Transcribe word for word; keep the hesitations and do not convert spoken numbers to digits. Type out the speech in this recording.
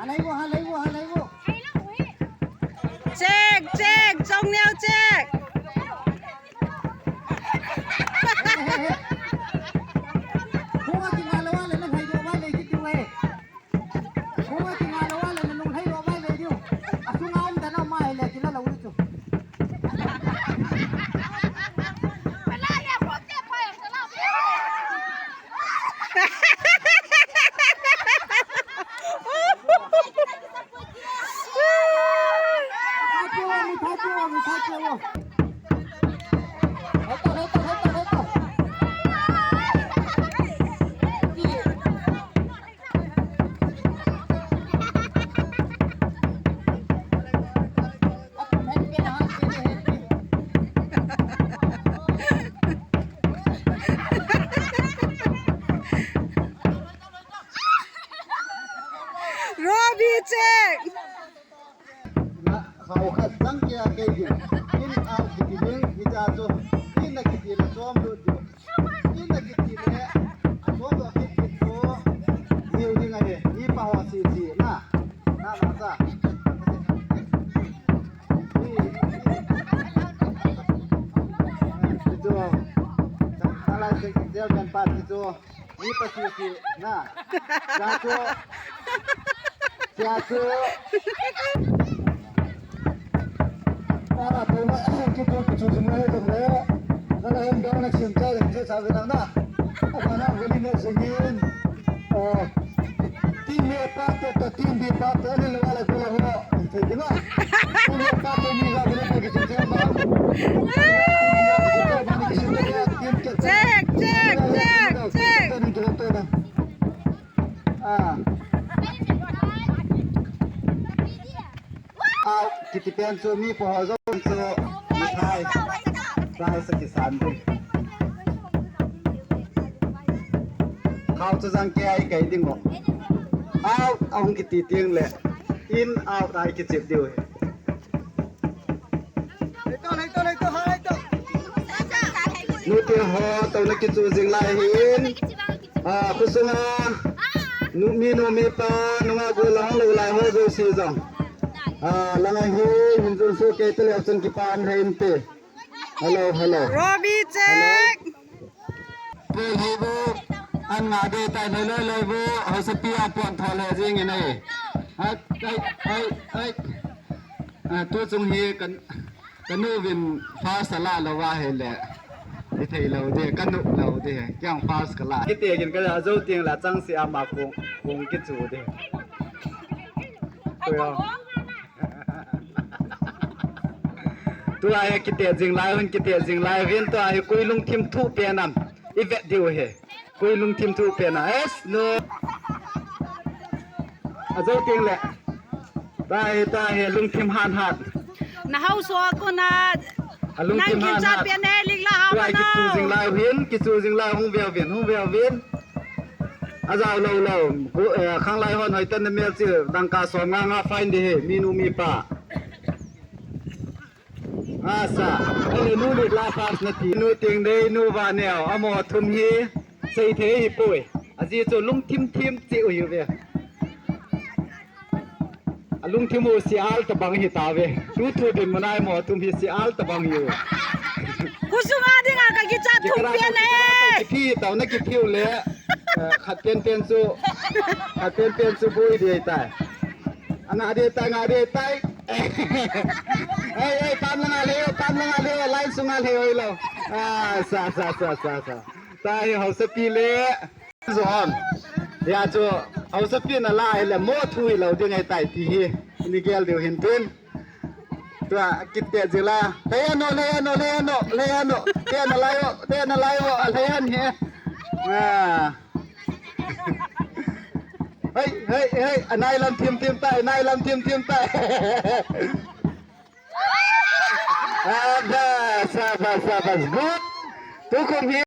Lei vo, ha, lei vo, ha, lei vo. Check, check, chong neo check. Khonga kinga lou a le na lhai lou vai le kiti ve. Khonga kinga lou a le na lung lhai lou vai le diu. Asunga um dan a ma le kila lou chu. Robi check. Na, khao khat jang kia kei ding. In out kiti ding, hicha chu. In na kiti na chom lut ding. In na kiti le, a chom lut kiti chu. Hiu ding ahi, mi pa ho si si, na. Na, na, sa. Hi, hi. Hichu. Sa lai se, se, men pa, hichu. Mi pa si si na. Sia chu. Sia chu. Para puma kitu kitu jumai jumai. Kana hem dong na sim cha le cha sa ve na. Kana ve ni ne singin. Oh. Team A pa to, to team B pa to, ni lo la ko la ho. Team A pa to ni ga ve ni ke cha ba. Check, check, check, check. Ah. Out, kiti pen chu mi pa ho jong chu mithai. Prize sa kisan ding. Khao chu jang kia i kei ding o. Out, ahung kiti teng le. In, out, a i kichep diu hi. Nute ho, touna kichu jing lai hin. Ah, khosunga. Nu, minu mipa, nunga gollhang lou lai ho jouse jong. Ah, langa hi, hin jun su kei te leu chun kipa an hei inte. Hello, hello. Robi check. Hello. Pu Leibu, an nga de tai loi loi loi bu, haosapi a pon tho le jing in ai. Ai, ai, ai, ai. Ah, tu chung hi kan, kanu vin first a la lou va hi le. I thei lou de, kanu lou de. Kiang first ka la. Kiti kin ka ja jou ting la chang si ama kong, kong kichu de. Kuya. Tua hi kiti jing lai, hun kiti jing lai, vin tua hi koi lungthim thu pe nam. I vet diu hi. Koi lungthim thu pe na. Es, no. A jou ting le. Tahi, tahi, lungthim han han. Na hausa a kona. A lungthim han han. Nang kicha pe ne lik la ha. Tua ma kichu no. Jing lai hin, kichu jing lai hung veu vin, hung veu vin. A jao lou lou. Go, eh, khang lai hon hoi tan na mel chi dangka som nga nga fine de he, mi nu mi pa. Asa, ale nu ni la first na ti, nu ting dei, nu va neo, amo thum hi, sei thei hi poi. Aji chu lungthim thim chi u hi ve. A lungthim u si al ta bang hi ta ve. Tu thu din manai mo thum hi si al ta bang hi u. Khosunga dinga ka kicha thum pe na e. Kithi tau na kithiu le. Eh, khat pen pen chu, khat pen pen chu boi dei tai. Anga dei tai, anga dei tai. Ei, ei, tam langa leo, tam langa leo, line sunga leo, oi lo. Ah, sa, sa, sa, sa, sa. Tahi haosapi le. Zon. Ya chu, haosapi na la hi le mo thu hi lo ding ai tai ti hi. Ni gel diu hin tin. Tua, kiti jing la. Lei ano, lei ano, lei ano, lei ano. Te na lai o, te na lai o, lei an he. Ah. Hei, hei, hei, anai lam thim thim tai, anai lam thim thim tai. Sabas, sabas, sabas. Good. Tu kum hi.